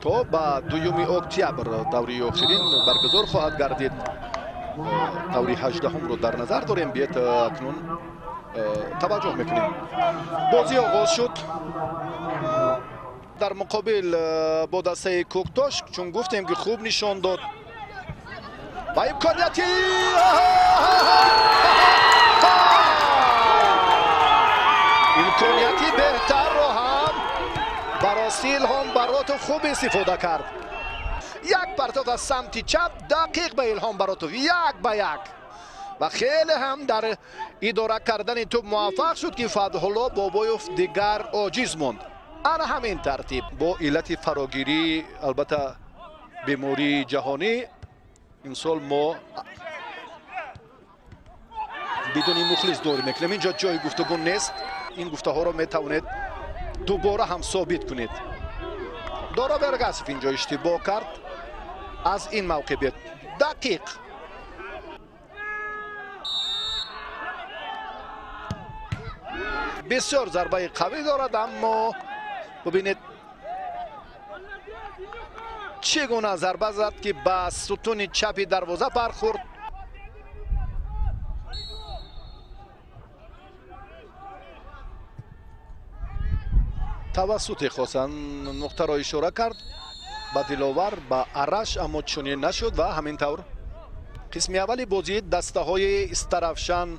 То ба 2 октябр даври охирин баргузор хоҳад гардид. Даври 18-ро дар назар дорем. Биёед акнун таваҷҷӯҳ мекунем. Бозӣ оғоз шуд. Дар муқобил бо дастаи Кӯктош, чун гуфтем ки хуб нишон дод ва имконияти беҳтарро ҳам барости Илҳом Баротов хуб истифода кард. Як партов аз самти чап дақиқ ба Илҳом Баротов, 1-1 ва хеле ҳам дар идора кардани тӯб муваффақ шуд, ки Фатҳулло Бобоев дигар оҷиз монд. Ана ҳамин тартиб бо иллати фарогирӣ, албатта бемории ҷаҳонӣ, имсол мо бидуни мухлис дор мекунем. Инҷо ҷои гуфтугӯ нест. Ин гуфтаҳоро метавонед дубора ҳам собит кунед. Доро Бергасов инҷо иштибоҳ кард. Аз ин мавқеият дақиқ бисёр зарбаи қавӣ дорад, аммо бубинед чӣ гуна зарба зад, ки ба сутуни чапи дарвоза бархӯрд. Тавассути хосан нуқтаро ишора кард ба Диловар, ба Араш, аммо чунин нашуд ва ҳамин тавр қисми аввали бозии дастаҳои Истаравшан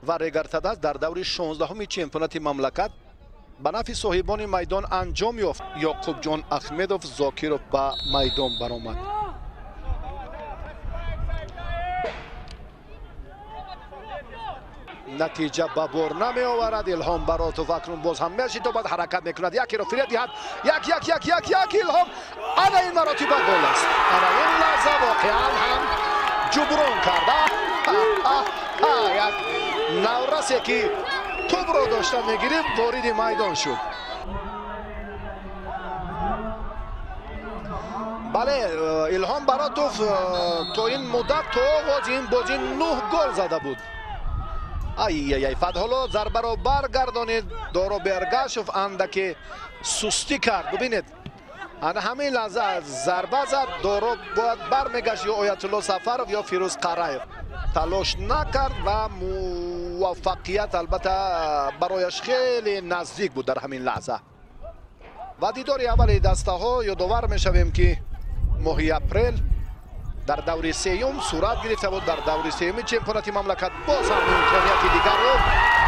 ва Регар-ТадАЗ дар даври 16-уми чемпионати мамлакат ба нафъи соҳибони майдон анҷом ёфт. Ёқубҷон Ахмедов Зокиров ба майдон баромад. Натиҷа ба бор намеоварад. Илҳом Баротов акнун боз ҳам мешитобад, ҳаракат мекунад, якеро фиреб диҳад. 1 1 1 1 1 Илҳом, ана ин маротиба гол аст. Ана ин лаҳза воқеан ҳам ҷуброн карда. Як наврасе ки тӯбро дошта мегирифт, вориди майдон шуд. Бале, Илҳом Баротов то ин муддат, то оғози ин бозӣ 9 гол зада буд. Ай-яй-яй, Фатҳулло зарбаро баргардонид. Доро Бергашов андаке сустӣ кард. Бубинед, ана ҳамин лаҳза зарба зад. Доро бояд бармегашт ё Оятулло Сафаров ё Фирӯз Қараев. Талош накард ва муваффақият албатта барояш хеле наздик буд дар ҳамин лаҳза. Ва дидори аввали дастаҳо ёдовар мешавем, ки моҳи апрел дар даври сеюм сурат гирифта буд. Дар даври сеюми чемпионати мамлакат боз ҳам имконияти дигарро,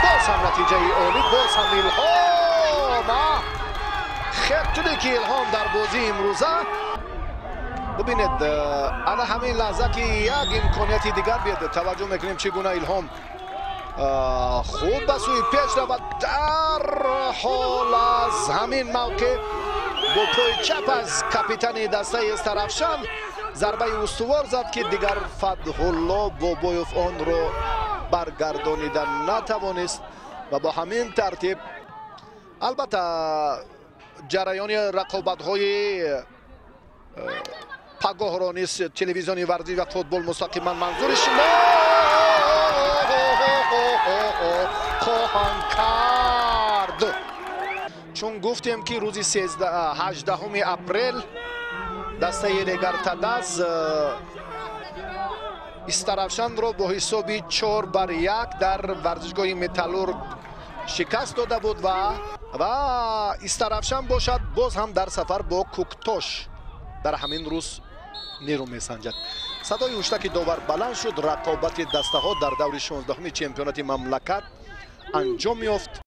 боз ҳам натиҷаи олӣ, боз ҳам Илҳом. Хеле ки Илҳом дар бозии имрӯза, бубинед, ана ҳамин лаҳза ки як имконияти дигар биёд. Таваҷҷӯҳ мекунем чӣ гуна Илҳом хуб ба сӯи пеш равад. Дар ҳол аз ҳамин мавқеъ бо пои чап аз капитани дастаи Истаравшан зарбаи устувор зад, ки дигар Фатҳулло Бобоев онро баргардонида натавонист ва бо ҳамин тартиб албатта ҷараёни рақобатҳои пагоҳро низ телевизиони варзиш ва футбол мустақиман манзури шумо хоҳанд кард. Чун гуфтем ки рӯзи 18 апрел дастаи Регар-ТадАЗ Истаравшанро бо ҳисоби 4-1 дар варзишгоҳи Металлург шикаст дода буд ва Истаравшан бошад боз ҳам дар сафар бо Кӯктош дар ҳамин рӯз нерӯ месанҷад. Садои ҳуштаки довар баланд шуд. Рақобати дастаҳо дар даври 16-уми чемпионати мамлакат анҷом ёфт.